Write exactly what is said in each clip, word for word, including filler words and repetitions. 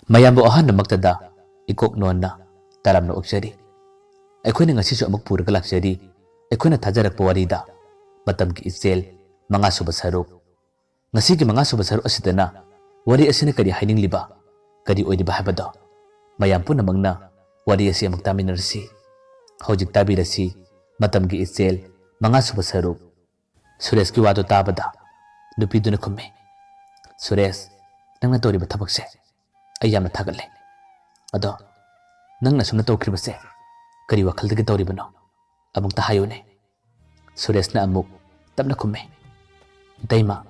ꯃꯌꯥꯝꯕꯨ ꯑꯍꯥꯟꯕꯃꯛꯇꯗ ꯏꯀꯣꯛ ꯅꯣꯟꯅ ꯇꯔꯥꯝꯅ ꯑꯣꯛꯆꯔꯤ꯫ ꯑꯩꯈꯣꯏꯅ ꯉꯁꯤꯁꯨ ꯑꯃꯨꯛ ꯄꯨꯔꯒ ꯂꯥꯛꯆꯔꯤ ꯑꯩꯈꯣꯏꯅ ꯊꯥꯖꯔꯛꯄ ꯋꯥꯔꯤꯗ ꯃꯇꯝꯒꯤ ꯏꯆꯦꯜ ꯃꯉꯥꯁꯨꯕ ꯁꯔꯨꯛ꯫ ꯉꯁꯤꯒꯤ ꯃꯉꯥꯁꯨꯕ ꯁꯔꯨꯛ ꯑꯁꯤꯗꯅ ꯋꯥꯔꯤ ꯑꯁꯤꯅ ꯀꯔꯤ ꯍꯥꯏꯅꯤꯡꯂꯤꯕ, ꯀꯔꯤ ꯑꯣꯏꯔꯤꯕ ꯍꯥꯏꯕꯗꯣ ꯃꯌꯥꯝ ꯄꯨꯝꯅꯃꯛꯅ ꯋꯥꯔꯤ ꯑꯁꯤ ꯑꯃꯨꯛ ꯇꯥꯃꯤꯟꯅꯔꯁꯤ꯫ ꯍꯧꯖꯤꯛ ꯇꯥꯕꯤꯔꯁꯤ ꯃꯇꯝꯒꯤ ꯏꯆꯦꯜ ꯃꯉꯥꯁꯨꯕ ꯁꯔꯨꯛ꯫ ꯁꯨꯔꯦꯁꯀꯤ ꯋꯥꯗꯨ ꯇꯥꯕꯗ ꯅꯨꯄꯤꯗꯨꯅ ꯈꯨꯝꯃꯤ, "ꯁꯨꯔꯦꯁ, ꯅꯪꯅ ꯇꯧꯔꯤꯕ ꯊꯕꯛꯁꯦ ꯑꯩ ꯌꯥꯝꯅ ꯊꯥꯒꯠꯂꯦ꯫ ꯑꯗꯣ ꯅꯪꯅ ꯑꯁꯨꯝꯅ ꯇꯧꯈ꯭ꯔꯤꯕꯁꯦ ꯀꯔꯤ ꯋꯥꯈꯜꯗꯒꯤ ꯇꯧꯔꯤꯕꯅꯣ? ꯑꯃꯨꯛꯇ ꯍꯥꯏꯌꯨꯅꯦ?" ꯁꯨꯔꯦꯁꯅ ꯑꯃꯨꯛ ꯇꯞꯅ ꯈꯨꯝꯃꯤ, "ꯏꯇꯩꯃ,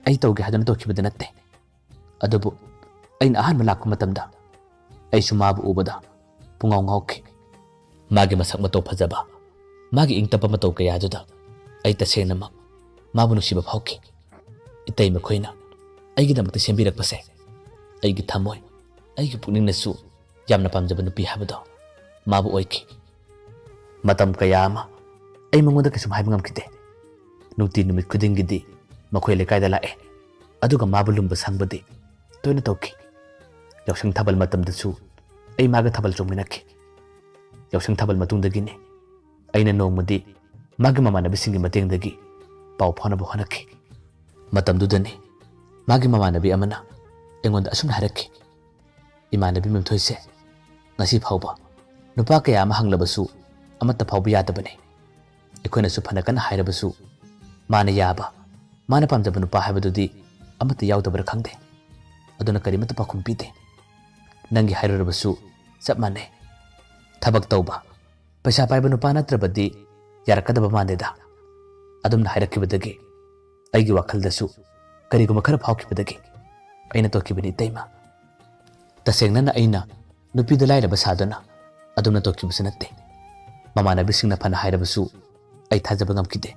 ꯑꯩ ꯇꯧꯒꯦ ꯍꯥꯏꯗꯨꯅ ꯇꯧꯈꯤꯕꯗꯤ ꯅꯠꯇꯦ꯫ ꯑꯗꯨꯕꯨ ꯑꯩꯅ ꯑꯍꯥꯟꯕ ꯂꯥꯛꯄ ꯃꯇꯝꯗ ꯑꯩꯁꯨ ꯃꯥꯕꯨ ꯎꯕꯗ ꯄꯨꯡꯉꯥꯎ ꯉꯥꯎꯈꯤ꯫ ꯃꯥꯒꯤ ꯃꯁꯛ ꯃꯇꯧ ꯐꯖꯕ, ꯃꯥꯒꯤ ꯏꯪ ꯇꯞꯄ ꯃꯇꯧ ꯀꯌꯥꯗꯨꯗ ꯑꯩ ꯇꯁꯦꯡꯅꯃꯛ ꯃꯥꯕꯨ ꯅꯨꯡꯁꯤꯕ ꯐꯥꯎꯈꯤ꯫ ꯏꯇꯩ ꯃꯈꯣꯏꯅ ꯑꯩꯒꯤꯗꯃꯛꯇ ꯁꯦꯝꯕꯤꯔꯛꯄꯁꯦ ꯑꯩꯒꯤ ꯊꯃꯣꯏ, ꯑꯩꯒꯤ ꯄꯨꯛꯅꯤꯡꯅꯁꯨ ꯌꯥꯝꯅ ꯄꯥꯝꯖꯕ ꯅꯨꯄꯤ ꯍꯥꯏꯕꯗꯣ ꯃꯥꯕꯨ ꯑꯣꯏꯈꯤ꯫ ꯃꯇꯝ ꯀꯌꯥ ꯑꯃ ꯑꯩ ꯃꯉꯣꯟꯗ ꯀꯩꯁꯨꯝ ꯍꯥꯏꯕ ꯉꯝꯈꯤꯗꯦ꯫ ꯅꯨꯡꯇꯤ ꯅꯨꯃꯤꯠ ꯈꯨꯗꯤꯡꯒꯤꯗꯤ ꯃꯈꯣꯏ ꯂꯩꯀꯥꯏꯗ ꯂꯥꯛꯑꯦ, ꯑꯗꯨꯒ ꯃꯥꯕꯨ ꯂꯨꯝꯕ ꯁꯪꯕꯗꯤ ꯇꯣꯏꯅ ꯇꯧꯈꯤ꯫ ꯌꯥꯎꯁꯪ ꯊꯥꯕꯜ ꯃꯇꯝꯗꯁꯨ ꯑꯩ ꯃꯥꯒ ꯊꯥꯕꯜ ꯆꯣꯡꯃꯤꯟꯅꯈꯤ꯫ ꯌꯥꯎꯁꯪ ꯊꯥꯕꯜ ꯃꯇꯨꯡꯗꯒꯤꯅꯤ ꯑꯩꯅ ꯅꯣꯡꯃꯗꯤ ꯃꯥꯒꯤ ꯃꯃꯥꯟꯅꯕꯤꯁꯤꯡꯒꯤ ꯃꯇꯦꯡꯗꯒꯤ ꯄꯥꯎ ꯐꯥꯎꯅꯕ ꯍꯣꯠꯅꯈꯤ꯫ ꯃꯇꯝꯗꯨꯗꯅꯤ ꯃꯥꯒꯤ ꯃꯃꯥꯟꯅꯕꯤ ꯑꯃꯅ ꯑꯩꯉꯣꯟꯗ ꯑꯁꯨꯝꯅ ꯍꯥꯏꯔꯛꯈꯤ, "ꯏꯃꯥꯟꯅꯕꯤ ꯃꯤꯝꯊꯣꯏꯁꯦ ꯉꯁꯤ ꯐꯥꯎꯕ ꯅꯨꯄꯥ ꯀꯌꯥ ꯑꯃ ꯍꯪꯂꯕꯁꯨ ꯑꯃꯠꯇ ꯐꯥꯎꯕ ꯌꯥꯗꯕꯅꯤ꯫ ꯑꯩꯈꯣꯏꯅꯁꯨ ꯐꯅ ꯀꯟꯅ ꯍꯥꯏꯔꯕꯁꯨ ꯃꯥꯅ ꯌꯥꯕ, ꯃꯥꯅ ꯄꯥꯝꯖꯕ ꯅꯨꯄꯥ ꯍꯥꯏꯕꯗꯨꯗꯤ ꯑꯃꯠꯇ ꯌꯥꯎꯗꯕ꯭ꯔꯥ ꯈꯪꯗꯦ꯫ ꯑꯗꯨꯅ ꯀꯔꯤꯃꯠꯇ ꯄꯥꯎꯈꯨꯝ ꯄꯤꯗꯦ꯫ ꯅꯪꯒꯤ ꯍꯥꯏꯔꯨꯔꯕꯁꯨ ꯆꯞ ꯃꯥꯟꯅꯩ꯫ ꯊꯕꯛ ꯇꯧꯕ, ꯄꯩꯁꯥ ꯄꯥꯏꯕ ꯅꯨꯄꯥ ꯅꯠꯇ꯭ꯔꯕꯗꯤ ꯌꯥꯔꯛꯀꯗꯕ ꯃꯥꯟꯗꯦꯗ"꯫ ꯑꯗꯨꯝꯅ ꯍꯥꯏꯔꯛꯈꯤꯕꯗꯒꯤ ꯑꯩꯒꯤ ꯋꯥꯈꯜꯗꯁꯨ ꯀꯔꯤꯒꯨꯝꯕ ꯈꯔ ꯐꯥꯎꯈꯤꯕꯗꯒꯤ ꯑꯩꯅ ꯇꯣꯛꯈꯤꯕꯅꯤ ꯏꯇꯩꯃ꯫ ꯇꯁꯦꯡꯅꯅ ꯑꯩꯅ ꯅꯨꯄꯤꯗ ꯂꯥꯏꯔꯕ ꯁꯥꯗꯨꯅ ꯑꯗꯨꯝꯅ ꯇꯣꯛꯈꯤꯕꯁꯨ ꯅꯠꯇꯦ꯫ ꯃꯃꯥꯟꯅꯕꯤꯁꯤꯡꯅ ꯐꯅ ꯍꯥꯏꯔꯕꯁꯨ ꯑꯩ ꯊꯥꯖꯕ ꯉꯝꯈꯤꯗꯦ꯫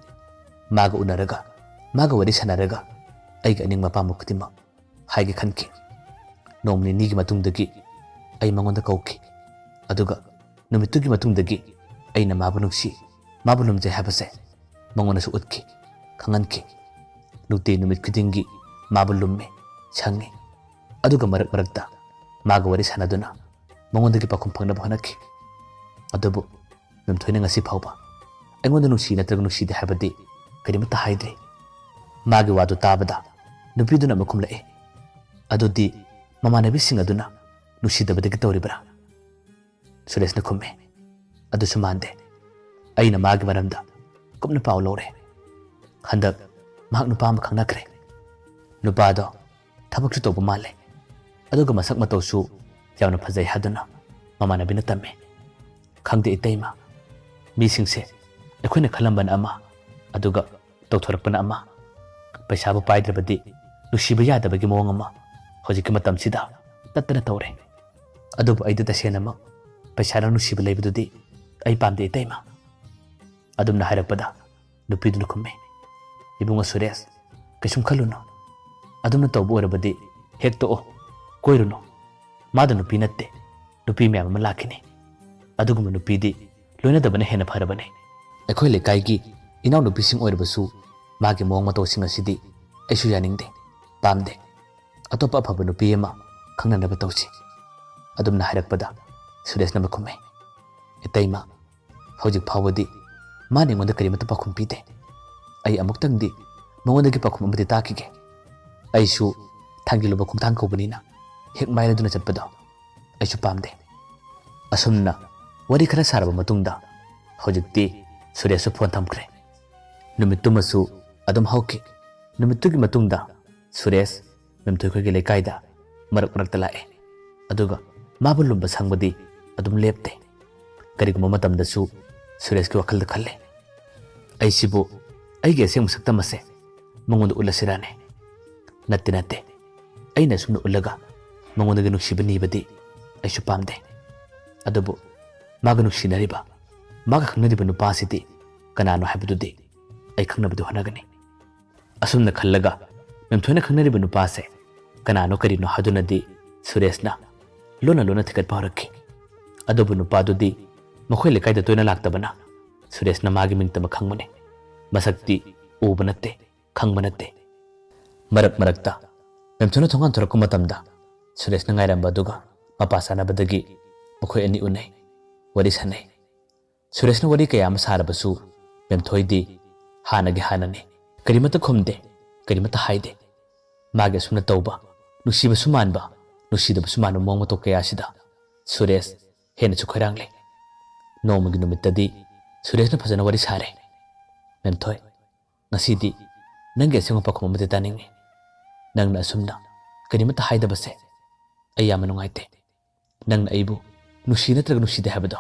ꯃꯥꯒ ꯎꯅꯔꯒ, ꯃꯥꯒ ꯋꯥꯔꯤ ꯁꯥꯟꯅꯔꯒ ꯑꯩꯒꯤ ꯑꯅꯤꯡꯕ ꯑꯄꯥꯝꯕ ꯈꯨꯗꯤꯡꯃꯛ ꯍꯥꯏꯒꯦ ꯈꯟꯈꯤ꯫ ꯅꯣꯡ ꯅꯤꯅꯤꯒꯤ ꯃꯇꯨꯡꯗꯒꯤ ꯑꯩ ꯃꯉꯣꯟꯗ ꯀꯧꯈꯤ, ꯑꯗꯨꯒ ꯅꯨꯃꯤꯠꯇꯨꯒꯤ ꯃꯇꯨꯡꯗꯒꯤ ꯑꯩꯅ ꯃꯥꯕꯨ ꯅꯨꯡꯁꯤ, ꯃꯥꯕꯨ ꯂꯨꯝꯖꯩ ꯍꯥꯏꯕꯁꯦ ꯃꯉꯣꯟꯗꯁꯨ ꯎꯠꯈꯤ, ꯈꯪꯍꯟꯈꯤ꯫ ꯅꯨꯡꯇꯤ ꯅꯨꯃꯤꯠ ꯈꯨꯗꯤꯡꯒꯤ ꯃꯥꯕꯨ ꯂꯨꯝꯃꯤ, ꯁꯪꯉꯤ꯫ ꯑꯗꯨꯒ ꯃꯔꯛ ꯃꯔꯛꯇ ꯃꯥꯒ ꯋꯥꯔꯤ ꯁꯥꯟꯅꯗꯨꯅ ꯃꯉꯣꯟꯗꯒꯤ ꯄꯥꯎꯈꯨꯝ ꯐꯪꯅꯕ ꯍꯣꯠꯅꯈꯤ꯫ ꯑꯗꯨꯕꯨ ꯃꯦꯝꯊꯣꯏꯅ ꯉꯁꯤ ꯐꯥꯎꯕ ꯑꯩꯉꯣꯟꯗ ꯅꯨꯡꯁꯤ ꯅꯠꯇ꯭ꯔꯒ ꯅꯨꯡꯁꯤꯗꯦ ꯍꯥꯏꯕꯗꯤ ꯀꯔꯤꯃꯠꯇ ꯍꯥꯏꯗ꯭ꯔꯤ꯫ ꯃꯥꯒꯤ ꯋꯥꯗꯨ ꯇꯥꯕꯗ ꯅꯨꯄꯤꯗꯨꯅ ꯑꯃꯨꯛ ꯈꯨꯝꯂꯛꯏ, "ꯑꯗꯨꯗꯤ ꯃꯃꯥꯟꯅꯕꯤꯁꯤꯡ ꯑꯗꯨꯅ ꯅꯨꯡꯁꯤꯗꯕꯗꯒꯤ ꯇꯧꯔꯤꯕ꯭ꯔꯥ?" ꯁꯨꯔꯦꯁꯅ ꯈꯨꯝꯃꯤ, "ꯑꯗꯨꯁꯨ ꯃꯥꯟꯗꯦ꯫ ꯑꯩꯅ ꯃꯥꯒꯤ ꯃꯔꯝꯗ ꯀꯨꯞꯅ ꯄꯥꯎ ꯂꯧꯔꯦ꯫ ꯍꯟꯗꯛ ꯃꯍꯥꯛ ꯅꯨꯄꯥ ꯑꯃ ꯈꯪꯅꯈ꯭ꯔꯦ꯫ ꯅꯨꯄꯥꯗꯣ ꯊꯕꯛꯁꯨ ꯇꯧꯕ ꯃꯥꯜꯂꯦ, ꯑꯗꯨꯒ ꯃꯁꯛ ꯃꯇꯧꯁꯨ ꯌꯥꯝꯅ ꯐꯖꯩ ꯍꯥꯏꯗꯨꯅ ꯃꯃꯥꯟꯅꯕꯤꯅ ꯇꯝꯃꯦ꯫ ꯈꯪꯗꯦ ꯏꯇꯩꯃ, ꯃꯤꯁꯤꯡꯁꯦ ꯑꯩꯈꯣꯏꯅ ꯈꯜꯂꯝꯕꯅ ꯑꯃ, ꯑꯗꯨꯒ ꯇꯧꯊꯣꯔꯛꯄꯅ ꯑꯃ꯫ ꯄꯩꯁꯥꯕꯨ ꯄꯥꯏꯗ꯭ꯔꯕꯗꯤ ꯅꯨꯡꯁꯤꯕ ꯌꯥꯗꯕꯒꯤ ꯃꯑꯣꯡ ꯑꯃ ꯍꯧꯖꯤꯛꯀꯤ ꯃꯇꯝꯁꯤꯗ ꯇꯠꯇꯅ ꯇꯧꯔꯦ꯫ ꯑꯗꯨꯕꯨ ꯑꯩꯗꯤ ꯇꯁꯦꯡꯅꯃꯛ ꯄꯩꯁꯥꯅ ꯅꯨꯡꯁꯤꯕ ꯂꯩꯕꯗꯨꯗꯤ ꯑꯩ ꯄꯥꯝꯗꯦ ꯏꯇꯩꯃ꯫" ꯑꯗꯨꯝꯅ ꯍꯥꯏꯔꯛꯄꯗ ꯅꯨꯄꯤꯗꯨꯅ ꯈꯨꯝꯃꯤ, "ꯏꯕꯨꯡꯉꯣ ꯁꯨꯔꯦꯁ, ꯀꯩꯁꯨꯝ ꯈꯜꯂꯨꯅꯨ꯫ ꯑꯗꯨꯝꯅ ꯇꯧꯕ ꯑꯣꯏꯔꯕꯗꯤ ꯍꯦꯛ ꯇꯣꯛꯑꯣ, ꯀꯣꯏꯔꯨꯅꯨ꯫ ꯃꯥꯗ ꯅꯨꯄꯤ ꯅꯠꯇꯦ, ꯅꯨꯄꯤ ꯃꯌꯥꯝ ꯑꯃ ꯂꯥꯛꯈꯤꯅꯤ꯫ ꯑꯗꯨꯒꯨꯝꯕ ꯅꯨꯄꯤꯗꯤ ꯂꯣꯏꯅꯗꯕꯅ ꯍꯦꯟꯅ ꯐꯔꯕꯅꯤ꯫ ꯑꯩꯈꯣꯏ ꯂꯩꯀꯥꯏꯒꯤ ꯏꯅꯥꯎꯅꯨꯄꯤꯁꯤꯡ ꯑꯣꯏꯔꯕꯁꯨ ꯃꯥꯒꯤ ꯃꯑꯣꯡ ꯃꯇꯧꯁꯤꯡ ꯑꯁꯤꯗꯤ ꯑꯩꯁꯨ ꯌꯥꯅꯤꯡꯗꯦ, ꯄꯥꯝꯗꯦ꯫ ꯑꯇꯣꯞꯄ ꯑꯐꯕ ꯅꯨꯄꯤ ꯑꯃ ꯈꯪꯅꯅꯕ ꯇꯧꯁꯤ꯫" ꯑꯗꯨꯝꯅ ꯍꯥꯏꯔꯛꯄꯗ ꯁꯨꯔꯦꯁꯅ ꯑꯃ ꯈꯨꯝꯃꯤ, "ꯏꯇꯩꯃ, ꯍꯧꯖꯤꯛ ꯐꯥꯎꯕꯗꯤ ꯃꯥꯅ ꯑꯩꯉꯣꯟꯗ ꯀꯔꯤꯃꯠꯇ ꯄꯥꯎꯈꯨꯝ ꯄꯤꯗꯦ꯫ ꯑꯩ ꯑꯃꯨꯛꯇꯪꯗꯤ ꯃꯉꯣꯟꯗꯒꯤ ꯄꯥꯎꯈꯨꯝ ꯑꯃꯗꯤ ꯇꯥꯈꯤꯒꯦ꯫ ꯑꯩꯁꯨ ꯊꯥꯡꯒꯤꯜꯂꯨꯕ ꯈꯣꯡꯊꯥꯡ ꯀꯧꯕꯅꯤꯅ ꯍꯦꯛ ꯃꯥꯏꯔꯗꯨꯅ ꯆꯠꯄꯗꯣ ꯑꯩꯁꯨ ꯄꯥꯝꯗꯦ꯫" ꯑꯁꯨꯝꯅ ꯋꯥꯔꯤ ꯈꯔ ꯁꯥꯔꯕ ꯃꯇꯨꯡꯗ ꯍꯧꯖꯤꯛꯇꯤ ꯁꯨꯔꯦꯁꯁꯨ ꯐꯣꯟ ꯊꯝꯈ꯭ꯔꯦ꯫ ꯅꯨꯃꯤꯠꯇꯨꯃꯁꯨ ꯑꯗꯨꯝ ꯍꯧꯈꯤ꯫ ꯅꯨꯃꯤꯠꯇꯨꯒꯤ ꯃꯇꯨꯡꯗ ꯁꯨꯔꯦꯁ ꯃꯦꯝꯊꯣꯏ ꯈꯣꯏꯒꯤ ꯂꯩꯀꯥꯏꯗ ꯃꯔꯛ ꯃꯔꯛꯇ ꯂꯥꯛꯑꯦ꯫ ꯑꯗꯨꯒ ꯃꯥꯕꯨ ꯂꯨꯝꯕ ꯁꯪꯕꯗꯤ ꯑꯗꯨꯝ ꯂꯦꯞꯇꯦ꯫ ꯀꯔꯤꯒꯨꯝꯕ ꯃꯇꯝꯗꯁꯨ ꯁꯨꯔꯦꯁꯀꯤ ꯋꯥꯈꯜꯗ ꯈꯜꯂꯦ, "ꯑꯩꯁꯤꯕꯨ ꯑꯩꯒꯤ ꯑꯁꯦꯡꯕ ꯁꯛꯇꯝ ꯑꯁꯦ ꯃꯉꯣꯟꯗ ꯎꯠꯂꯁꯤꯔꯥꯅꯦ? ꯅꯠꯇꯦ, ꯅꯠꯇꯦ꯫ ꯑꯩꯅ ꯑꯁꯨꯝꯅ ꯎꯠꯂꯒ ꯃꯉꯣꯟꯗꯒꯤ ꯅꯨꯡꯁꯤꯕ ꯅꯤꯕꯗꯤ ꯑꯩꯁꯨ ꯄꯥꯝꯗꯦ꯫ ꯑꯗꯨꯕꯨ ꯃꯥꯒ ꯅꯨꯡꯁꯤꯅꯔꯤꯕ, ꯃꯥꯒ ꯈꯪꯅꯔꯤꯕ ꯅꯨꯄꯥꯁꯤꯗꯤ ꯀꯅꯥꯅꯣ ꯍꯥꯏꯕꯗꯨꯗꯤ ꯑꯩ ꯈꯪꯅꯕꯗꯤ ꯍꯣꯠꯅꯒꯅꯤ꯫" ꯑꯁꯨꯝꯅ ꯈꯜꯂꯒ ꯃꯦꯝꯊꯣꯏꯅ ꯈꯪꯅꯔꯤꯕ ꯅꯨꯄꯥꯁꯦ ꯀꯅꯥꯅꯣ ꯀꯔꯤꯅꯣ ꯍꯥꯏꯗꯨꯅꯗꯤ ꯁꯨꯔꯦꯁꯅ ꯂꯣꯟꯅ ꯂꯣꯟꯅ ꯊꯤꯒꯠꯄ ꯍꯧꯔꯛꯈꯤ꯫ ꯑꯗꯨꯕꯨ ꯅꯨꯄꯥꯗꯨꯗꯤ ꯃꯈꯣꯏ ꯂꯩꯀꯥꯏꯗ ꯇꯣꯏꯅ ꯂꯥꯛꯇꯕꯅ ꯁꯨꯔꯦꯁꯅ ꯃꯥꯒꯤ ꯃꯤꯡꯇꯃꯛ ꯈꯪꯕꯅꯤ꯫ ꯃꯁꯛꯇꯤ ꯎꯕ ꯅꯠꯇꯦ, ꯈꯪꯕ ꯅꯠꯇꯦ꯫ ꯃꯔꯛ ꯃꯔꯛꯇ ꯃꯦꯝꯊꯣꯏꯅ ꯊꯣꯡꯒꯥꯟ ꯊꯣꯔꯛꯄ ꯃꯇꯝꯗ ꯁꯨꯔꯦꯁꯅ ꯉꯥꯏꯔꯝꯕ ꯑꯗꯨꯒ ꯃꯄꯥ ꯆꯥꯅꯕꯗꯒꯤ ꯃꯈꯣꯏ ꯑꯅꯤ ꯎꯅꯩ, ꯋꯥꯔꯤ ꯁꯥꯟꯅꯩ꯫ ꯁꯨꯔꯦꯁꯅ ꯋꯥꯔꯤ ꯀꯌꯥ ꯑꯃ ꯁꯥꯔꯕꯁꯨ ꯃꯦꯝꯊꯣꯏꯗꯤ ꯍꯥꯟꯅꯒꯤ ꯍꯥꯟꯅꯅꯤ꯫ ꯀꯔꯤꯃꯠꯇ ꯈꯨꯝꯗꯦ, ꯀꯔꯤꯃꯠꯇ ꯍꯥꯏꯗꯦ꯫ ꯃꯥꯒꯤ ꯑꯁꯨꯝꯅ ꯇꯧꯕ, ꯅꯨꯡꯁꯤꯕꯁꯨ ꯃꯥꯟꯕ, ꯅꯨꯡꯁꯤꯗꯕꯁꯨ ꯃꯥꯟꯕ ꯃꯑꯣꯡ ꯃꯇꯧ ꯀꯌꯥ ꯑꯁꯤꯗ ꯁꯨꯔꯦꯁ ꯍꯦꯟꯅꯁꯨ ꯈꯣꯏꯔꯥꯡꯂꯦ꯫ ꯅꯣꯡꯃꯒꯤ ꯅꯨꯃꯤꯠꯇꯗꯤ ꯁꯨꯔꯦꯁꯅ ꯐꯖꯅ ꯋꯥꯔꯤ ꯁꯥꯔꯦ꯫ "ꯃꯦꯝꯊꯣꯏ, ꯉꯁꯤꯗꯤ ꯅꯪꯒꯤ ꯑꯁꯦꯡꯕ ꯄꯥꯎꯈꯨꯝ ꯑꯃꯗꯤ ꯇꯥꯅꯤꯡꯉꯤ꯫ ꯅꯪꯅ ꯑꯁꯨꯝꯅ ꯀꯔꯤꯃꯠꯇ ꯍꯥꯏꯗꯕꯁꯦ ꯑꯩ ꯌꯥꯝꯅ ꯅꯨꯡꯉꯥꯏꯇꯦ꯫ ꯅꯪꯅ ꯑꯩꯕꯨ ꯅꯨꯡꯁꯤ ꯅꯠꯇ꯭ꯔꯒ ꯅꯨꯡꯁꯤꯗꯦ ꯍꯥꯏꯕꯗꯣ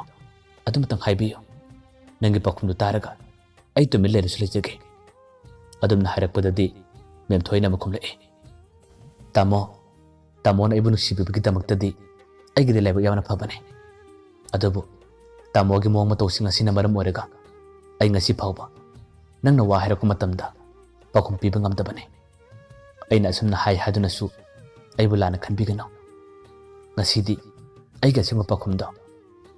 ꯑꯗꯨꯃꯇꯪ ꯍꯥꯏꯕꯤꯌꯨ꯫ ꯅꯪꯒꯤ ꯄꯥꯎꯈꯨꯝꯗꯨ ꯇꯥꯔꯒ ꯑꯩ ꯇꯨꯃꯤꯟ ꯂꯩꯔꯁꯨ ꯂꯩꯖꯒꯦ꯫" ꯑꯗꯨꯝꯅ ꯍꯥꯏꯔꯛꯄꯗꯗꯤ ꯃꯦꯝꯊꯣꯏꯅ ꯑꯃꯨꯛ ꯈꯨꯝꯂꯛꯏ, "ꯇꯥꯃꯣ, ꯇꯥꯃꯣꯅ ꯑꯩꯕꯨ ꯅꯨꯡꯁꯤꯕꯤꯕꯒꯤꯗꯃꯛꯇꯗꯤ ꯑꯩꯒꯤꯗꯤ ꯂꯥꯏꯕꯛ ꯌꯥꯝꯅ ꯐꯕꯅꯦ꯫ ꯑꯗꯨꯕꯨ ꯇꯥꯃꯣꯒꯤ ꯃꯑꯣꯡ ꯃꯇꯧꯁꯤꯡ ꯑꯁꯤꯅ ꯃꯔꯝ ꯑꯣꯏꯔꯒ ꯑꯩ ꯉꯁꯤ ꯐꯥꯎꯕ ꯅꯪꯅ ꯋꯥ ꯍꯥꯏꯔꯛꯄ ꯃꯇꯝꯗ ꯄꯥꯎꯈꯨꯝ ꯄꯤꯕ ꯉꯝꯗꯕꯅꯦ꯫ ꯑꯩꯅ ꯑꯁꯨꯝꯅ ꯍꯥꯏ ꯍꯥꯏꯗꯨꯅꯁꯨ ꯑꯩꯕꯨ ꯂꯥꯟꯅ ꯈꯟꯕꯤꯒꯅꯨ꯫ ꯉꯁꯤꯗꯤ ꯑꯩꯒꯤ ꯑꯁꯦꯡꯕ ꯄꯥꯎꯈꯨꯝꯗꯣ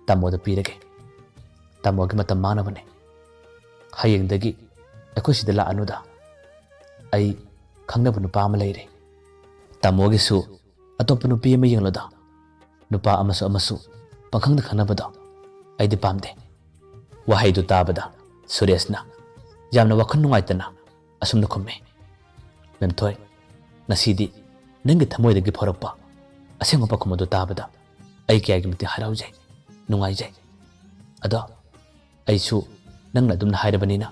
ꯇꯥꯃꯣꯗ ꯄꯤꯔꯒꯦ꯫ ꯇꯥꯃꯣꯒꯤ ꯃꯇꯝ ꯃꯥꯡꯅꯕꯅꯦ꯫ ꯍꯌꯦꯡꯗꯒꯤ ꯑꯩꯈꯣꯏ ꯁꯤꯗ ꯂꯥꯛꯑꯅꯨꯗ꯫ ꯑꯩ ꯈꯪꯅꯕ ꯅꯨꯄꯥ ꯑꯃ ꯂꯩꯔꯦ꯫ ꯇꯥꯃꯣꯒꯤꯁꯨ ꯑꯇꯣꯞꯄ ꯅꯨꯄꯤ ꯑꯃ ꯌꯦꯡꯂꯨꯗ꯫ ꯅꯨꯄꯥ ꯑꯃꯁꯨ ꯑꯃꯁꯨ ꯄꯪꯈꯪꯗ ꯈꯪꯅꯕꯗꯣ ꯑꯩꯗꯤ ꯄꯥꯝꯗꯦ꯫" ꯋꯥꯍꯩꯗꯨ ꯇꯥꯕꯗ ꯁꯨꯔꯦꯁꯅ ꯌꯥꯝꯅ ꯋꯥꯈꯜ ꯅꯨꯡꯉꯥꯏꯇꯅ ꯑꯁꯨꯝꯅ ꯈꯨꯝꯃꯤ, "ꯃꯦꯝꯊꯣꯏ, ꯉꯁꯤꯗꯤ ꯅꯪꯒꯤ ꯊꯃꯣꯏꯗꯒꯤ ꯐꯥꯎꯔꯛꯄ ꯑꯁꯦꯡꯕ ꯄꯥꯎꯈꯨꯝ ꯑꯗꯨ ꯇꯥꯕꯗ ꯑꯩ ꯀꯌꯥꯒꯤ ꯃꯇꯤꯛ ꯍꯔꯥꯎꯖꯩ, ꯅꯨꯡꯉꯥꯏꯖꯩ꯫ ꯑꯗꯣ ꯑꯩꯁꯨ ꯅꯪꯅ ꯑꯗꯨꯝꯅ ꯍꯥꯏꯔꯕꯅꯤꯅ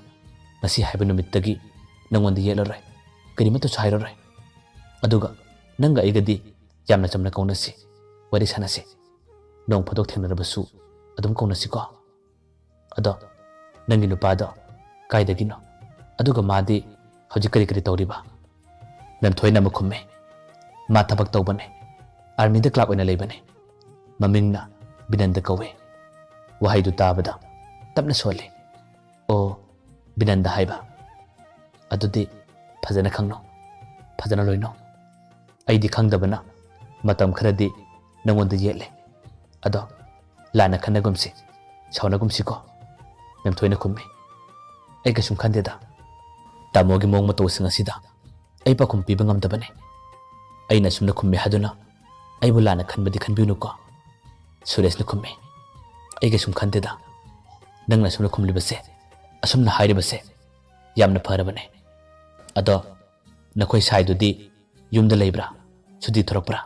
ꯉꯁꯤ ꯍꯥꯏꯕ ꯅꯨꯃꯤꯠꯇꯒꯤ ꯅꯪꯉꯣꯟꯗ ꯌꯦꯠꯂꯔꯣꯏ, ꯀꯔꯤꯃꯠꯇꯁꯨ ꯍꯥꯏꯔꯔꯣꯏ꯫ ꯑꯗꯨꯒ ꯅꯪꯒ ꯑꯩꯒꯗꯤ ꯌꯥꯝꯅ ꯆꯝꯅ ꯀꯧꯅꯁꯤ, ꯋꯥꯔꯤ ꯁꯥꯟꯅꯁꯤ꯫ ꯅꯣꯡ ꯐꯥꯗꯣꯛ ꯊꯦꯡꯅꯔꯕꯁꯨ ꯑꯗꯨꯝ ꯀꯧꯅꯁꯤꯀꯣ꯫ ꯑꯗꯣ ꯅꯪꯒꯤ ꯅꯨꯄꯥꯗꯣ ꯀꯥꯏꯗꯒꯤꯅꯣ? ꯑꯗꯨꯒ ꯃꯥꯗꯤ ꯍꯧꯖꯤꯛ ꯀꯔꯤ ꯀꯔꯤ ꯇꯧꯔꯤꯕ?" ꯃꯦꯝꯊꯣꯏꯅ ꯑꯃꯨꯛ ꯈꯨꯝꯃꯦ, "ꯃꯥ ꯊꯕꯛ ꯇꯧꯕꯅꯦ, ꯑꯥꯔꯃꯤꯗ ꯀ꯭ꯂꯥꯔꯛ ꯑꯣꯏꯅ ꯂꯩꯕꯅꯦ꯫ ꯃꯃꯤꯡꯅ ꯕꯤꯅꯟꯗ ꯀꯧꯋꯦ꯫" ꯋꯥꯍꯩꯗꯨ ꯇꯥꯕꯗ ꯇꯞꯅ ꯁꯣꯜꯂꯤ꯫ "ꯑꯣ, ꯕꯤꯅꯟꯗ ꯍꯥꯏꯕ? ꯑꯗꯨꯗꯤ ꯐꯖꯅ ꯈꯪꯅꯧ, ꯐꯖꯅ ꯂꯣꯏꯅꯧ꯫ ꯑꯩꯗꯤ ꯈꯪꯗꯕꯅ ꯃꯇꯝ ꯈꯔꯗꯤ ꯅꯪꯉꯣꯟꯗ ꯌꯦꯠꯂꯦ꯫ ꯑꯗꯣ ꯂꯥꯟꯅ ꯈꯟꯅꯒꯨꯝꯁꯤ, ꯁꯥꯎꯅꯒꯨꯝꯁꯤꯀꯣ꯫" ꯃꯦꯝꯊꯣꯏꯅ ꯈꯨꯝꯃꯤ, "ꯑꯩ ꯀꯩꯁꯨꯝ ꯈꯟꯗꯦꯗ꯫ ꯇꯥꯃꯣꯒꯤ ꯃꯑꯣꯡ ꯃꯇꯧꯁꯤꯡ ꯑꯁꯤꯗ ꯑꯩ ꯄꯥꯎꯈꯨꯝ ꯄꯤꯕ ꯉꯝꯗꯕꯅꯤ꯫ ꯑꯩꯅ ꯑꯁꯨꯝꯅ ꯈꯨꯝꯃꯤ ꯍꯥꯏꯗꯨꯅ ꯑꯩꯕꯨ ꯂꯥꯟꯅ ꯈꯟꯕꯗꯤ ꯈꯟꯕꯤꯅꯨꯀꯣ꯫ ꯁꯨꯔꯦꯁꯅ ꯈꯨꯝꯃꯤ, "ꯑꯩ ꯀꯩꯁꯨꯝ ꯈꯟꯗꯦꯗ꯫ ꯅꯪꯅ ꯑꯁꯨꯝꯅ ꯈꯨꯝꯂꯤꯕꯁꯦ, ꯑꯁꯨꯝꯅ ꯍꯥꯏꯔꯤꯕꯁꯦ ꯌꯥꯝꯅ ꯐꯔꯕꯅꯦ꯫ ꯑꯗꯣ ꯅꯈꯣꯏ ꯁꯥꯏꯗꯨꯗꯤ ꯌꯨꯝꯗ ꯂꯩꯕ꯭ꯔꯥ? ꯁꯨꯇꯤ ꯊꯣꯔꯛꯄ꯭ꯔꯥ?"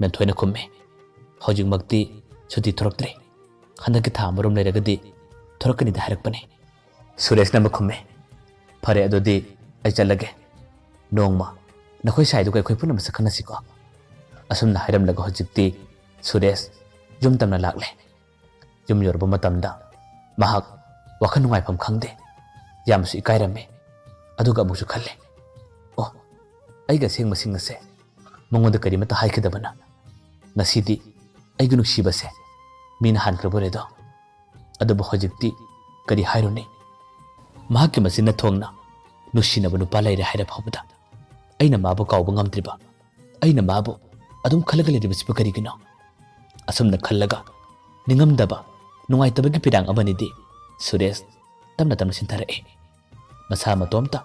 ꯃꯦꯝꯊꯣꯏꯅ ꯈꯨꯝꯃꯤ, "ꯍꯧꯖꯤꯛꯃꯛꯇꯤ ꯁꯨꯇꯤ ꯊꯣꯔꯛꯇ꯭ꯔꯤ꯫ ꯍꯟꯗꯛꯀꯤ ꯊꯥ ꯑꯃꯔꯣꯝ ꯂꯩꯔꯒꯗꯤ ꯊꯣꯔꯛꯀꯅꯤꯗ ꯍꯥꯏꯔꯛꯄꯅꯦ꯫" ꯁꯨꯔꯦꯁꯅ ꯑꯃ ꯈꯨꯝꯃꯤ, "ꯐꯔꯦ, ꯑꯗꯨꯗꯤ ꯑꯩ ꯆꯠꯂꯒꯦ꯫ ꯅꯣꯡꯃ ꯅꯈꯣꯏ ꯁꯥꯏꯗꯨꯒ ꯑꯩꯈꯣꯏ ꯄꯨꯟꯅ ꯃꯁꯛ ꯈꯪꯅꯁꯤꯀꯣ꯫" ꯑꯁꯨꯝꯅ ꯍꯥꯏꯔꯝꯂꯒ ꯍꯧꯖꯤꯛꯇꯤ ꯁꯨꯔꯦꯁ ꯌꯨꯝ ꯇꯝꯅ ꯂꯥꯛꯂꯦ꯫ ꯌꯨꯝ ꯌꯧꯔꯕ ꯃꯇꯝꯗ ꯃꯍꯥꯛ ꯋꯥꯈꯜ ꯅꯨꯡꯉꯥꯏꯐꯝ ꯈꯪꯗꯦ꯫ ꯌꯥꯝꯅꯁꯨ ꯏꯀꯥꯏꯔꯝꯃꯤ꯫ ꯑꯗꯨꯒ ꯑꯃꯨꯛꯁꯨ ꯈꯜꯂꯦ, "ꯑꯣ, ꯑꯩꯒꯤ ꯑꯁꯦꯡꯕꯁꯤꯡ ꯑꯁꯦ ꯃꯉꯣꯟꯗ ꯀꯔꯤꯃꯠꯇ ꯍꯥꯏꯈꯤꯗꯕꯅ ꯉꯁꯤꯗꯤ ꯑꯩꯒꯤ ꯅꯨꯡꯁꯤꯕꯁꯦ ꯃꯤꯅ ꯍꯥꯟꯈ꯭ꯔꯕ ꯑꯣꯏꯔꯦꯗꯣ꯫ ꯑꯗꯨꯕꯨ ꯍꯧꯖꯤꯛꯇꯤ ꯀꯔꯤ ꯍꯥꯏꯔꯨꯅꯤ? ꯃꯍꯥꯛꯀꯤ ꯃꯆꯤꯟꯅ ꯊꯣꯡꯅ ꯅꯨꯡꯁꯤꯅꯕ ꯅꯨꯄꯥ ꯂꯩꯔꯦ ꯍꯥꯏꯔ ꯐꯥꯎꯕꯗ ꯑꯩꯅ ꯃꯥꯕꯨ ꯀꯥꯎꯕ ꯉꯝꯗ꯭ꯔꯤꯕ, ꯑꯩꯅ ꯃꯥꯕꯨ ꯑꯗꯨꯝ ꯈꯜꯂꯒ ꯂꯩꯔꯤꯕꯁꯤꯕꯨ ꯀꯔꯤꯒꯤꯅꯣ?" ꯑꯁꯨꯝꯅ ꯈꯜꯂꯒ ꯅꯤꯡꯉꯝꯗꯕ, ꯅꯨꯡꯉꯥꯏꯇꯕꯒꯤ ꯄꯤꯔꯥꯡ ꯑꯃꯅꯤꯗꯤ ꯁꯨꯔꯦꯁ ꯇꯞꯅ ꯇꯞꯅ ꯁꯤꯟꯊꯔꯛꯏ꯫ ꯃꯁꯥ ꯃꯇꯣꯝꯇ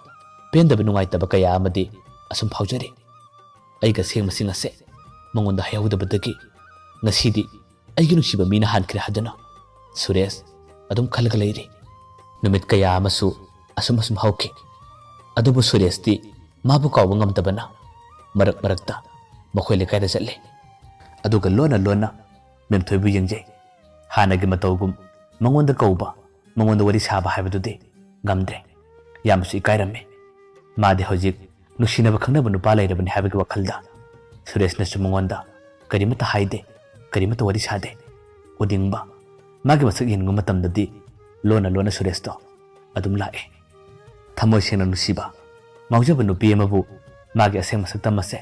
ꯄꯦꯟꯗꯕ, ꯅꯨꯡꯉꯥꯏꯇꯕ ꯀꯌꯥ ꯑꯃꯗꯤ ꯑꯁꯨꯝ ꯐꯥꯎꯖꯔꯤ꯫ ꯑꯩꯒ ꯁꯦꯡꯕꯁꯤꯡ ꯑꯁꯦ ꯃꯉꯣꯟꯗ ꯍꯥꯏꯍꯧꯗꯕꯗꯒꯤ ꯉꯁꯤꯗꯤ ꯑꯩꯒꯤ ꯅꯨꯡꯁꯤꯕ ꯃꯤꯅ ꯍꯥꯟꯈ꯭ꯔꯦ ꯍꯥꯏꯗꯨꯅ ꯁꯨꯔꯦꯁ ꯑꯗꯨꯝ ꯈꯜꯂꯒ ꯂꯩꯔꯤ꯫ ꯅꯨꯃꯤꯠ ꯀꯌꯥ ꯑꯃꯁꯨ ꯑꯁꯨꯝ ꯑꯁꯨꯝ ꯍꯧꯈꯤ꯫ ꯑꯗꯨꯕꯨ ꯁꯨꯔꯦꯁꯇꯤ ꯃꯥꯕꯨ ꯀꯥꯎꯕ ꯉꯝꯗꯕꯅ ꯃꯔꯛ ꯃꯔꯛꯇ ꯃꯈꯣꯏ ꯂꯩꯀꯥꯏꯗ ꯆꯠꯂꯤ꯫ ꯑꯗꯨꯒ ꯂꯣꯟꯅ ꯂꯣꯟꯅ ꯃꯦꯝꯊꯣꯏꯕꯨ ꯌꯦꯡꯖꯩ꯫ ꯍꯥꯟꯅꯒꯤ ꯃꯇꯧꯒꯨꯝ ꯃꯉꯣꯟꯗ ꯀꯧꯕ, ꯃꯉꯣꯟꯗ ꯋꯥꯔꯤ ꯁꯥꯕ ꯍꯥꯏꯕꯗꯨꯗꯤ ꯉꯝꯗ꯭ꯔꯦ꯫ ꯌꯥꯝꯅꯁꯨ ꯏꯀꯥꯏꯔꯝꯃꯤ꯫ ꯃꯥꯗꯤ ꯍꯧꯖꯤꯛ ꯅꯨꯡꯁꯤꯅꯕ ꯈꯪꯅꯕ ꯅꯨꯄꯥ ꯂꯩꯔꯕꯅꯤ ꯍꯥꯏꯕꯒꯤ ꯋꯥꯈꯜꯗ ꯁꯨꯔꯦꯁꯅꯁꯨ ꯃꯉꯣꯟꯗ ꯀꯔꯤꯃꯠꯇ ꯍꯥꯏꯗꯦ, ꯀꯔꯤꯃꯠꯇ ꯋꯥꯔꯤ ꯁꯥꯗꯦ꯫ ꯎꯅꯤꯡꯕ, ꯃꯥꯒꯤ ꯃꯁꯛ ꯌꯦꯡꯅꯤꯡꯕ ꯃꯇꯝꯗꯗꯤ ꯂꯣꯟꯅ ꯂꯣꯟꯅ ꯁꯨꯔꯦꯁꯇꯣ ꯑꯗꯨꯝ ꯂꯥꯛꯑꯦ꯫ ꯊꯃꯣꯏ ꯁꯦꯡꯅ ꯅꯨꯡꯁꯤꯕ, ꯉꯥꯎꯖꯕ ꯅꯨꯄꯤ ꯑꯃꯕꯨ ꯃꯥꯒꯤ ꯑꯁꯦꯡꯕ ꯁꯛꯇꯝ ꯑꯁꯦ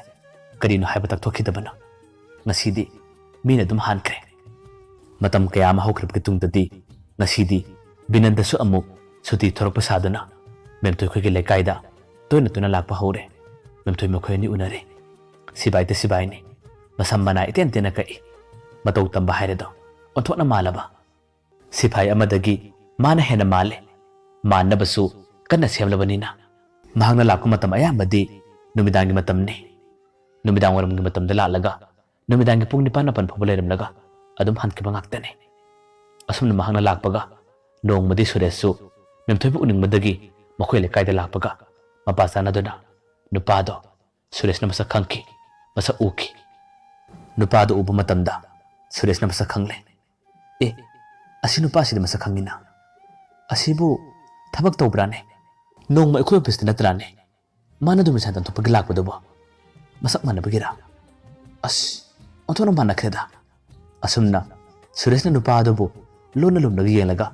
ꯀꯔꯤꯅꯣ ꯍꯥꯏꯕ ꯇꯥꯛꯊꯣꯛꯈꯤꯗꯕꯅ ꯉꯁꯤꯗꯤ ꯃꯤꯅ ꯑꯗꯨꯝ ꯍꯥꯟꯈ꯭ꯔꯦ꯫ ꯃꯇꯝ ꯀꯌꯥ ꯑꯃ ꯍꯧꯈ꯭ꯔꯕꯒꯤ ꯇꯨꯡꯗꯗꯤ ꯉꯁꯤꯗꯤ ꯕꯤꯅꯟꯗꯁꯨ ꯑꯃꯨꯛ ꯁꯨꯇꯤ ꯊꯣꯔꯛꯄ ꯁꯥꯗꯨꯅ ꯃꯦꯝꯊꯣꯏ ꯈꯣꯏꯒꯤ ꯂꯩꯀꯥꯏꯗ ꯇꯣꯏꯅ ꯇꯣꯏꯅ ꯂꯥꯛꯄ ꯍꯧꯔꯦ꯫ ꯃꯦꯝꯊꯣꯏ ꯃꯈꯣꯏ ꯑꯅꯤ ꯎꯅꯔꯦ꯫ ꯁꯤꯕꯥꯏꯗ ꯁꯤꯕꯥꯏꯅꯤ꯫ ꯃꯁꯝ ꯃꯅꯥ ꯏꯇꯦꯟ ꯇꯦꯟꯅ ꯀꯛꯏ꯫ ꯃꯇꯧ ꯇꯝꯕ ꯍꯥꯏꯔꯦꯗꯣ ꯑꯣꯟꯊꯣꯛꯅ ꯃꯥꯜꯂꯕ꯫ ꯁꯤꯐꯥꯏ ꯑꯃꯗꯒꯤ ꯃꯥꯅ ꯍꯦꯟꯅ ꯃꯥꯜꯂꯦ꯫ ꯃꯥꯟꯅꯕꯁꯨ ꯀꯟꯅ ꯁꯦꯝꯂꯕꯅꯤꯅ꯫ ꯃꯍꯥꯛꯅ ꯂꯥꯛꯄ ꯃꯇꯝ ꯑꯌꯥꯝꯕꯗꯤ ꯅꯨꯃꯤꯗꯥꯡꯒꯤ ꯃꯇꯝꯅꯤ꯫ ꯅꯨꯃꯤꯗꯥꯡ ꯋꯥꯏꯔꯝꯒꯤ ꯃꯇꯝꯗ ꯂꯥꯛꯂꯒ ꯅꯨꯃꯤꯗꯥꯡꯒꯤ ꯄꯨꯡ ꯅꯤꯄꯥꯟ ꯃꯥꯄꯟ ꯐꯥꯎꯕ ꯂꯩꯔꯝꯂꯒ ꯑꯗꯨꯝ ꯍꯟꯈꯤꯕ ꯉꯥꯛꯇꯅꯤ꯫ ꯑꯁꯨꯝꯅ ꯃꯍꯥꯛꯅ ꯂꯥꯛꯄꯒ ꯅꯣꯡꯃꯗꯤ ꯁꯨꯔꯦꯁꯁꯨ ꯃꯦꯝꯊꯣꯏꯕꯨ ꯎꯅꯤꯡꯕꯗꯒꯤ ꯃꯈꯣꯏ ꯂꯩꯀꯥꯏꯗ ꯂꯥꯛꯄꯒ ꯃꯄꯥ ꯆꯥꯟꯅꯗꯨꯅ ꯅꯨꯄꯥꯗꯣ ꯁꯨꯔꯦꯁꯅ ꯃꯁꯛ ꯈꯪꯈꯤ, ꯃꯁꯛ ꯎꯈꯤ꯫ ꯅꯨꯄꯥꯗꯨ ꯎꯕ ꯃꯇꯝꯗ ꯁꯨꯔꯦꯁꯅ ꯃꯁꯛ ꯈꯪꯂꯦ꯫ "ꯑꯦ, ꯑꯁꯤ ꯅꯨꯄꯥꯁꯤꯗꯤ ꯃꯁꯛ ꯈꯪꯉꯤꯅ꯫ ꯑꯁꯤꯕꯨ ꯊꯕꯛ ꯇꯧꯕ꯭ꯔꯥꯅꯦ? ꯅꯣꯡꯃ ꯑꯩꯈꯣꯏ ꯑꯣꯐꯤꯁꯇ ꯅꯠꯇ꯭ꯔꯥꯅꯦ ꯃꯥꯅ ꯑꯗꯨꯝ ꯏꯁꯥ ꯇꯥꯟꯊꯣꯛꯄꯒꯤ ꯂꯥꯛꯄꯗꯨꯕꯣ? ꯃꯁꯛ ꯃꯥꯟꯅꯕꯒꯤꯔꯥ? ꯑꯁ, ꯑꯣꯟꯊꯣꯛꯅ ꯃꯥꯟꯅꯈ꯭ꯔꯦꯗ"꯫ ꯑꯁꯨꯝꯅ ꯁꯨꯔꯦꯁꯅ ꯅꯨꯄꯥ ꯑꯗꯨꯕꯨ ꯂꯣꯟꯅ ꯂꯨꯝꯂꯒ ꯌꯦꯡꯂꯒ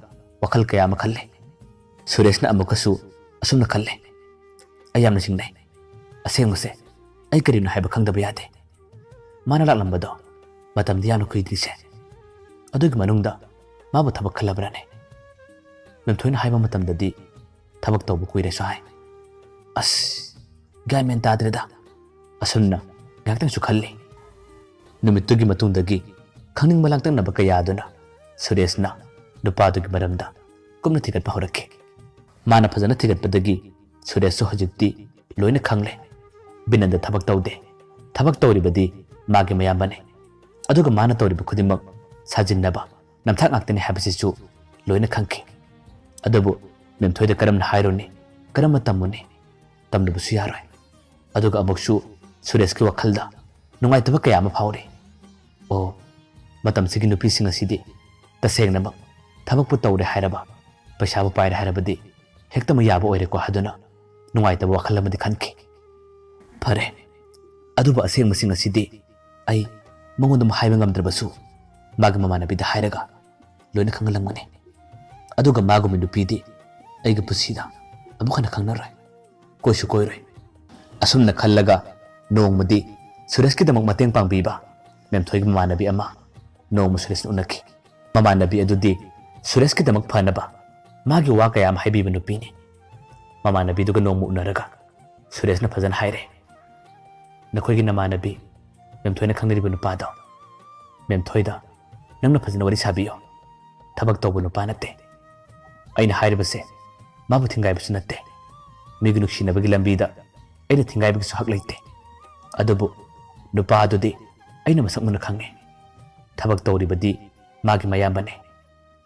ꯋꯥꯈꯜ ꯀꯌꯥ ꯑꯃ ꯈꯜꯂꯦ꯫ ꯁꯨꯔꯦꯁꯅ ꯑꯃꯨꯛꯀꯁꯨ ꯑꯁꯨꯝꯅ ꯈꯜꯂꯦ, "ꯑꯩ ꯌꯥꯝꯅ ꯆꯤꯡꯅꯩ꯫ ꯑꯁꯦꯡꯕꯁꯦ ꯑꯩ ꯀꯔꯤꯅꯣ ꯍꯥꯏꯕ ꯈꯪꯗꯕ ꯌꯥꯗꯦ꯫ ꯃꯥꯅ ꯂꯥꯛꯂꯝꯕꯗꯣ ꯃꯇꯝꯗꯤ ꯌꯥꯝꯅ ꯀꯨꯏꯗ꯭ꯔꯤꯁꯦ꯫ ꯑꯗꯨꯒꯤ ꯃꯅꯨꯡꯗ ꯃꯥꯕꯨ ꯊꯕꯛ ꯈꯜꯂꯕ꯭ꯔꯥꯅꯦ? ꯃꯦꯝꯊꯣꯏꯅ ꯍꯥꯏꯕ ꯃꯇꯝꯗꯗꯤ ꯊꯕꯛ ꯇꯧꯕ ꯀꯨꯏꯔꯦꯁꯨ ꯍꯥꯏ꯫ ꯑꯁ, ꯒ꯭ꯌꯥꯟ ꯃꯦꯟ ꯇꯥꯗ꯭ꯔꯦꯗ"꯫ ꯑꯁꯨꯝꯅ ꯉꯥꯏꯍꯥꯛꯇꯪꯁꯨ ꯈꯜꯂꯤ꯫ ꯅꯨꯃꯤꯠꯇꯨꯒꯤ ꯃꯇꯨꯡꯗꯒꯤ ꯈꯪꯅꯤꯡꯕ ꯂꯥꯡꯇꯛꯅꯕ ꯀꯌꯥ ꯑꯗꯨꯅ ꯁꯨꯔꯦꯁꯅ ꯅꯨꯄꯥꯗꯨꯒꯤ ꯃꯔꯝꯗ ꯀꯨꯞꯅ ꯊꯤꯒꯠꯄ ꯍꯧꯔꯛꯈꯤ꯫ ꯃꯥꯅ ꯐꯖꯅ ꯊꯤꯒꯠꯄꯗꯒꯤ ꯁꯨꯔꯦꯁꯁꯨ ꯍꯧꯖꯤꯛꯇꯤ ꯂꯣꯏꯅ ꯈꯪꯂꯦ꯫ ꯕꯤꯅꯟꯗ ꯊꯕꯛ ꯇꯧꯗꯦ꯫ ꯊꯕꯛ ꯇꯧꯔꯤꯕꯗꯤ ꯃꯥꯒꯤ ꯃꯌꯥꯝꯕꯅꯤ꯫ ꯑꯗꯨꯒ ꯃꯥꯅ ꯇꯧꯔꯤꯕ ꯈꯨꯗꯤꯡꯃꯛ ꯁꯥꯖꯤꯟꯅꯕ, ꯅꯝꯊꯥꯛ ꯉꯥꯛꯇꯅꯤ ꯍꯥꯏꯕꯁꯤꯁꯨ ꯂꯣꯏꯅ ꯈꯪꯈꯤ꯫ ꯑꯗꯨꯕꯨ ꯃꯦꯝꯊꯣꯏꯗ ꯀꯔꯝꯅ ꯍꯥꯏꯔꯨꯅꯤ? ꯀꯔꯝꯅ ꯇꯝꯃꯨꯅꯤ? ꯇꯝꯂꯨꯕꯁꯨ ꯌꯥꯔꯣꯏ꯫ ꯑꯗꯨꯒ ꯑꯃꯨꯛꯁꯨ ꯁꯨꯔꯦꯁꯀꯤ ꯋꯥꯈꯜꯗ ꯅꯨꯡꯉꯥꯏꯇꯕ ꯀꯌꯥ ꯑꯃ ꯐꯥꯎꯔꯤ꯫ ꯑꯣ, ꯃꯇꯝꯁꯤꯒꯤ ꯅꯨꯄꯤꯁꯤꯡ ꯑꯁꯤꯗꯤ ꯇꯁꯦꯡꯅꯃꯛ ꯊꯕꯛꯄꯨ ꯇꯧꯔꯦ ꯍꯥꯏꯔꯕ, ꯄꯩꯁꯥꯕꯨ ꯄꯥꯏꯔꯦ ꯍꯥꯏꯔꯕꯗꯤ ꯍꯦꯛꯇꯃꯛ ꯌꯥꯕ ꯑꯣꯏꯔꯦꯀꯣ ꯍꯥꯏꯗꯨꯅ ꯅꯨꯡꯉꯥꯏꯇꯕ ꯋꯥꯈꯜ ꯑꯃꯗꯤ ꯈꯟꯈꯤ꯫ ꯐꯔꯦ, ꯑꯗꯨꯕꯨ ꯑꯁꯦꯡꯕꯁꯤꯡ ꯑꯁꯤꯗꯤ ꯑꯩ ꯃꯉꯣꯟꯗ ꯍꯥꯏꯕ ꯉꯝꯗ꯭ꯔꯕꯁꯨ ꯃꯥꯒꯤ ꯃꯃꯥꯟꯅꯕꯤꯗ ꯍꯥꯏꯔꯒ ꯂꯣꯏꯅ ꯈꯪꯍꯜꯂꯝꯒꯅꯤ꯫ ꯑꯗꯨꯒ ꯃꯥꯒꯨꯝꯕ ꯅꯨꯄꯤꯗꯤ ꯑꯩꯒꯤ ꯄꯨꯟꯁꯤꯗ ꯑꯃꯨꯛ ꯍꯟꯅ ꯈꯪꯅꯔꯣꯏ, ꯀꯣꯏꯁꯨ ꯀꯣꯏꯔꯣꯏ꯫ ꯑꯁꯨꯝꯅ ꯈꯜꯂꯒ ꯅꯣꯡꯃꯗꯤ ꯁꯨꯔꯦꯁꯀꯤꯗꯃꯛ ꯃꯇꯦꯡ ꯄꯥꯡꯕꯤꯕ ꯃꯦꯝꯊꯣꯏꯒꯤ ꯃꯃꯥꯟꯅꯕꯤ ꯑꯃ ꯅꯣꯡꯃ ꯁꯨꯔꯦꯁꯅ ꯎꯅꯈꯤ꯫ ꯃꯃꯥꯟꯅꯕꯤ ꯑꯗꯨꯗꯤ ꯁꯨꯔꯦꯁꯀꯤꯗꯃꯛ ꯐꯅꯕ ꯃꯥꯒꯤ ꯋꯥ ꯀꯌꯥ ꯑꯃ ꯍꯥꯏꯕꯤꯕ ꯅꯨꯄꯤꯅꯤ꯫ ꯃꯃꯥꯟꯅꯕꯤꯗꯨꯒ ꯅꯣꯡꯃ ꯎꯅꯔꯒ ꯁꯨꯔꯦꯁꯅ ꯐꯖꯅ ꯍꯥꯏꯔꯦ, "ꯅꯈꯣꯏꯒꯤ ꯅꯃꯥꯟꯅꯕꯤ ꯃꯦꯝꯊꯣꯏꯅ ꯈꯪꯅꯔꯤꯕ ꯅꯨꯄꯥꯗꯣ, ꯃꯦꯝꯊꯣꯏꯗ ꯅꯪꯅ ꯐꯖꯅ ꯋꯥꯔꯤ ꯁꯥꯕꯤꯌꯣ꯫ ꯊꯕꯛ ꯇꯧꯕ ꯅꯨꯄꯥ ꯅꯠꯇꯦ꯫ ꯑꯩꯅ ꯍꯥꯏꯔꯤꯕꯁꯦ ꯃꯥꯕꯨ ꯊꯤꯡꯒꯥꯏꯕꯁꯨ ꯅꯠꯇꯦ꯫ ꯃꯤꯒꯤ ꯅꯨꯡꯁꯤꯅꯕꯒꯤ ꯂꯝꯕꯤꯗ ꯑꯩꯅ ꯊꯤꯡꯒꯥꯏꯕꯒꯤꯁꯨ ꯍꯛ ꯂꯩꯇꯦ꯫ ꯑꯗꯨꯕꯨ ꯅꯨꯄꯥ ꯑꯗꯨꯗꯤ ꯑꯩꯅ ꯃꯁꯛ ꯃꯨꯟꯅ ꯈꯪꯉꯤ꯫ ꯊꯕꯛ ꯇꯧꯔꯤꯕꯗꯤ ꯃꯥꯒꯤ ꯃꯌꯥꯝꯕꯅꯤ꯫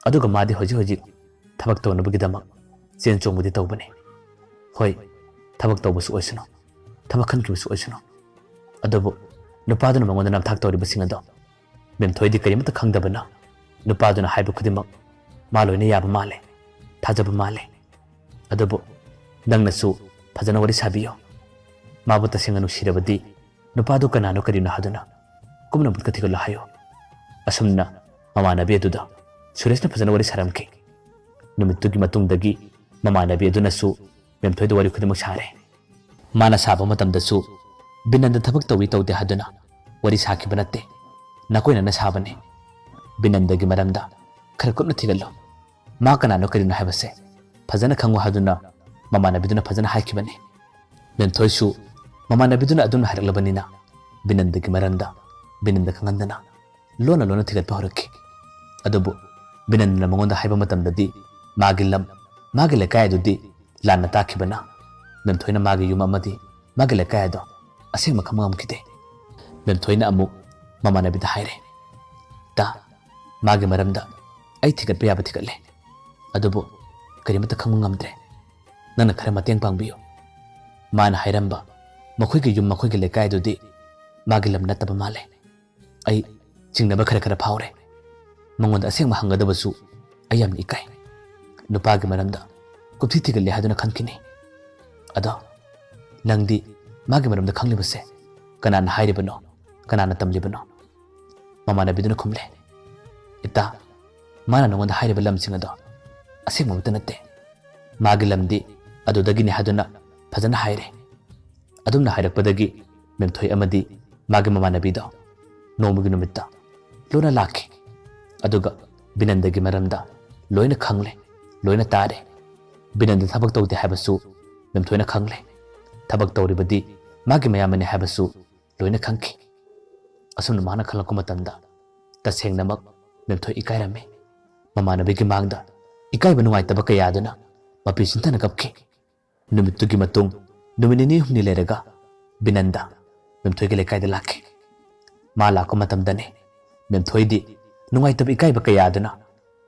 ꯑꯗꯨꯒ ꯃꯥꯗꯤ ꯍꯧꯖꯤꯛ ꯍꯧꯖꯤꯛ ꯊꯕꯛ ꯇꯧꯅꯕꯒꯤꯗꯃꯛ ꯆꯦꯟ ꯆꯣꯡꯕꯗꯤ ꯇꯧꯕꯅꯤ꯫ ꯍꯣꯏ, ꯊꯕꯛ ꯇꯧꯕꯁꯨ ꯑꯣꯏꯁꯅꯨ, ꯊꯕꯛ ꯈꯟꯈꯤꯕꯁꯨ ꯑꯣꯏꯁꯅꯨ, ꯑꯗꯨꯕꯨ ꯅꯨꯄꯥꯗꯨꯅ ꯃꯉꯣꯟꯗ ꯅꯝꯊꯥꯛ ꯇꯧꯔꯤꯕꯁꯤꯡ ꯑꯗꯣ ꯃꯦꯝꯊꯣꯏꯗꯤ ꯀꯔꯤꯃꯠꯇ ꯈꯪꯗꯕꯅ ꯅꯨꯄꯥꯗꯨꯅ ꯍꯥꯏꯕ ꯈꯨꯗꯤꯡꯃꯛ ꯃꯥ ꯂꯣꯏꯅ ꯌꯥꯕ ꯃꯥꯜꯂꯦ, ꯊꯥꯖꯕ ꯃꯥꯜꯂꯦ꯫ ꯑꯗꯨꯕꯨ ꯅꯪꯅꯁꯨ ꯐꯖꯅ ꯋꯥꯔꯤ ꯁꯥꯕꯤꯌꯨ꯫ ꯃꯥꯕꯨ ꯇꯁꯦꯡꯅ ꯅꯨꯡꯁꯤꯔꯕꯗꯤ ꯅꯨꯄꯥꯗꯨ ꯀꯅꯥꯅꯣ ꯀꯔꯤꯅꯣ ꯍꯥꯏꯗꯨꯅ ꯀꯨꯞꯅ ꯃꯨꯠꯀ ꯊꯤꯒꯠꯂꯨ ꯍꯥꯏꯌꯨ꯫ ꯑꯁꯨꯝꯅ ꯃꯃꯥꯟꯅꯕꯤ ꯑꯗꯨꯗ ꯁꯨꯔꯦꯁꯅ ꯐꯖꯅ ꯋꯥꯔꯤ ꯁꯥꯔꯝꯈꯤ꯫ ꯅꯨꯃꯤꯠꯇꯨꯒꯤ ꯃꯇꯨꯡꯗꯒꯤ ꯃꯃꯥꯟꯅꯕꯤ ꯑꯗꯨꯅꯁꯨ ꯃꯦꯝꯊꯣꯏꯗ ꯋꯥꯔꯤ ꯈꯨꯗꯤꯡꯃꯛ ꯁꯥꯔꯦ꯫ ꯃꯥꯅ ꯁꯥꯕ ꯃꯇꯝꯗꯁꯨ ꯕꯤꯅꯟꯗ ꯊꯕꯛ ꯇꯧꯏ ꯇꯧꯗꯦ ꯍꯥꯏꯗꯨꯅ ꯋꯥꯔꯤ ꯁꯥꯈꯤꯕ ꯅꯠꯇꯦ꯫ ꯅꯥꯀꯣꯏꯅꯅ ꯁꯥꯕꯅꯤ꯫ ꯕꯤꯅꯟꯗꯒꯤ ꯃꯔꯝꯗ ꯈꯔ ꯀꯨꯞꯅ ꯊꯤꯒꯠꯂꯨ꯫ ꯃꯥ ꯀꯅꯥꯅꯣ ꯀꯔꯤꯅꯣ ꯍꯥꯏꯕꯁꯦ ꯐꯖꯅ ꯈꯪꯉꯨ ꯍꯥꯏꯗꯨꯅ ꯃꯃꯥꯟꯅꯕꯤꯗꯨꯅ ꯐꯖꯅ ꯍꯥꯏꯈꯤꯕꯅꯤ꯫ ꯃꯦꯝꯊꯣꯏꯁꯨ ꯃꯃꯥꯟꯅꯕꯤꯗꯨꯅ ꯑꯗꯨꯝꯅ ꯍꯥꯏꯔꯛꯂꯕꯅꯤꯅ ꯕꯤꯅꯟꯗꯒꯤ ꯃꯔꯝꯗ ꯕꯤꯅꯟꯗ ꯈꯪꯍꯟꯗꯅ ꯂꯣꯟꯅ ꯂꯣꯟꯅ ꯊꯤꯒꯠꯄ ꯍꯧꯔꯛꯈꯤ꯫ ꯑꯗꯨꯕꯨ ꯕꯤꯅꯟꯗꯅ ꯃꯉꯣꯟꯗ ꯍꯥꯏꯕ ꯃꯇꯝꯗꯗꯤ ꯃꯥꯒꯤ ꯂꯝ, ꯃꯥꯒꯤ ꯂꯩꯀꯥꯏ ꯑꯗꯨꯗꯤ ꯂꯥꯟꯅ ꯇꯥꯛꯈꯤꯕꯅ ꯃꯦꯝꯊꯣꯏꯅ ꯃꯥꯒꯤ ꯌꯨꯝ ꯑꯃꯗꯤ ꯃꯥꯒꯤ ꯂꯩꯀꯥꯏ ꯑꯗꯣ ꯑꯁꯦꯡꯕ ꯈꯪꯕ ꯉꯝꯈꯤꯗꯦ꯫ ꯃꯦꯝꯊꯣꯏꯅ ꯑꯃꯨꯛ ꯃꯃꯥꯟꯅꯕꯤꯗ ꯍꯥꯏꯔꯦ, "ꯇꯥ, ꯃꯥꯒꯤ ꯃꯔꯝꯗ ꯑꯩ ꯊꯤꯒꯠꯄ ꯌꯥꯕ ꯊꯤꯒꯠꯂꯦ, ꯑꯗꯨꯕꯨ ꯀꯔꯤꯃꯠꯇ ꯈꯪꯕ ꯉꯝꯗ꯭ꯔꯦ꯫ ꯅꯪꯅ ꯈꯔ ꯃꯇꯦꯡ ꯄꯥꯡꯕꯤꯌꯨ꯫ ꯃꯥꯅ ꯍꯥꯏꯔꯝꯕ ꯃꯈꯣꯏꯒꯤ ꯌꯨꯝ, ꯃꯈꯣꯏꯒꯤ ꯂꯩꯀꯥꯏꯗꯨꯗꯤ ꯃꯥꯒꯤ ꯂꯝ ꯅꯠꯇꯕ ꯃꯥꯜꯂꯦ꯫ ꯑꯩ ꯆꯤꯡꯅꯕ ꯈꯔ ꯈꯔ ꯐꯥꯎꯔꯦ꯫ ꯃꯉꯣꯟꯗ ꯑꯁꯦꯡꯕ ꯍꯪꯒꯗꯕꯁꯨ ꯑꯩ ꯌꯥꯝꯅ ꯏꯀꯥꯏ꯫ ꯅꯨꯄꯥꯒꯤ ꯃꯔꯝꯗ ꯀꯨꯞꯊꯤ ꯊꯤꯒꯠꯂꯦ ꯍꯥꯏꯗꯨꯅ ꯈꯟꯈꯤꯅꯤ꯫ ꯑꯗꯣ ꯅꯪꯗꯤ ꯃꯥꯒꯤ ꯃꯔꯝꯗ ꯈꯪꯂꯤꯕꯁꯦ ꯀꯅꯥꯅ ꯍꯥꯏꯔꯤꯕꯅꯣ, ꯀꯅꯥꯅ ꯇꯝꯂꯤꯕꯅꯣ?" ꯃꯃꯥꯟꯅꯕꯤꯗꯨꯅ ꯈꯨꯝꯂꯦ, "ꯏꯇꯥ, ꯃꯥꯅ ꯅꯉꯣꯟꯗ ꯍꯥꯏꯔꯤꯕ ꯂꯝꯁꯤꯡ ꯑꯗꯣ ꯑꯁꯦꯡꯕ ꯑꯃꯠꯇ ꯅꯠꯇꯦ꯫ ꯃꯥꯒꯤ ꯂꯝꯗꯤ ꯑꯗꯨꯗꯒꯤꯅꯤ ꯍꯥꯏꯗꯨꯅ ꯐꯖꯅ ꯍꯥꯏꯔꯦ꯫ ꯑꯗꯨꯝꯅ ꯍꯥꯏꯔꯛꯄꯗꯒꯤ ꯃꯦꯝꯊꯣꯏ ꯑꯃꯗꯤ ꯃꯥꯒꯤ ꯃꯃꯥꯟꯅꯕꯤꯗꯣ ꯅꯣꯡꯃꯒꯤ ꯅꯨꯃꯤꯠꯇ ꯂꯣꯏꯅ ꯂꯥꯛꯈꯤ꯫ ꯑꯗꯨꯒ ꯕꯤꯅꯟꯗꯒꯤ ꯃꯔꯝꯗ ꯂꯣꯏꯅ ꯈꯪꯂꯦ, ꯂꯣꯏꯅ ꯇꯥꯔꯦ꯫ ꯕꯤꯅꯟꯗ ꯊꯕꯛ ꯇꯧꯗꯦ ꯍꯥꯏꯕꯁꯨ ꯃꯦꯝꯊꯣꯏꯅ ꯈꯪꯂꯦ꯫ ꯊꯕꯛ ꯇꯧꯔꯤꯕꯗꯤ ꯃꯥꯒꯤ ꯃꯌꯥꯝꯕꯅꯤ ꯍꯥꯏꯕꯁꯨ ꯂꯣꯏꯅ ꯈꯪꯈꯤ꯫" ꯑꯁꯨꯝꯅ ꯃꯥꯅ ꯈꯜꯂꯛꯄ ꯃꯇꯝꯗ ꯇꯁꯦꯡꯅꯃꯛ ꯃꯦꯝꯊꯣꯏ ꯏꯀꯥꯏꯔꯝꯃꯤ꯫ ꯃꯃꯥꯟꯅꯕꯤꯒꯤ ꯃꯥꯡꯗ ꯏꯀꯥꯏꯕ ꯅꯨꯡꯉꯥꯏꯇꯕ ꯀꯌꯥ ꯑꯗꯨꯅ ꯃꯄꯤ ꯆꯤꯟꯊꯅ ꯀꯞꯈꯤ꯫ ꯅꯨꯃꯤꯠꯇꯨꯒꯤ ꯃꯇꯨꯡ ꯅꯨꯃꯤꯠ ꯅꯤꯅꯤ ꯍꯨꯝꯅꯤ ꯂꯩꯔꯒ ꯕꯤꯅꯟꯗ ꯃꯦꯝꯊꯣꯏꯒꯤ ꯂꯩꯀꯥꯏꯗ ꯂꯥꯛꯈꯤ꯫ ꯃꯥ ꯂꯥꯛꯄ ꯃꯇꯝꯗꯅꯤ ꯃꯦꯝꯊꯣꯏꯗꯤ ꯅꯨꯡꯉꯥꯏꯇꯕ ꯏꯀꯥꯏꯕ ꯀꯌꯥꯗꯨꯅ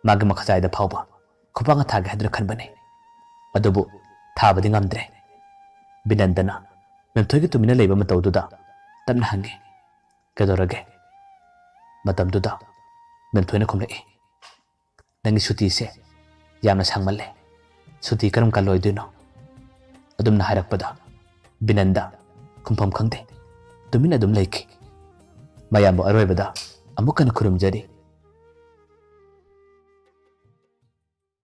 ꯃꯥꯒꯤ ꯃꯈꯖꯥꯏꯗ ꯐꯥꯎꯕ ꯈꯨꯄꯥꯡ ꯊꯥꯒꯦ ꯍꯥꯏꯗꯨꯅ ꯈꯟꯕꯅꯤ꯫ ꯑꯗꯨꯕꯨ ꯊꯥꯕꯗꯤ ꯉꯝꯗ꯭ꯔꯦ꯫ ꯕꯤꯅꯟꯗꯅ ꯃꯦꯝꯊꯣꯏꯒꯤ ꯇꯨꯃꯤꯟꯅ ꯂꯩꯕ ꯃꯇꯧꯗꯨꯗ ꯇꯞꯅ ꯍꯪꯉꯤ, "ꯀꯩꯗꯧꯔꯒꯦ?" ꯃꯇꯝꯗꯨꯗ ꯃꯦꯝꯊꯣꯏꯅ ꯈꯨꯝꯂꯛꯏ, "ꯅꯪꯒꯤ ꯁꯨꯇꯤꯁꯦ ꯌꯥꯝꯅ ꯁꯥꯡꯃꯜꯂꯦ꯫ ꯁꯨꯇꯤ ꯀꯔꯝ ꯀꯥꯟ ꯂꯣꯏꯗꯣꯏꯅꯣ?" ꯑꯗꯨꯝꯅ ꯍꯥꯏꯔꯛꯄꯗ ꯕꯤꯅꯟꯗ ꯈꯨꯝꯐꯝ ꯈꯪꯗꯦ꯫ ꯇꯨꯃꯤꯟ ꯑꯗꯨꯝ ꯂꯩꯈꯤ꯫ ꯃꯌꯥꯝꯕꯨ ꯑꯔꯣꯏꯕꯗ ꯑꯃꯨꯛ ꯍꯟꯅ ꯈꯨꯔꯨꯝꯖꯔꯤ꯫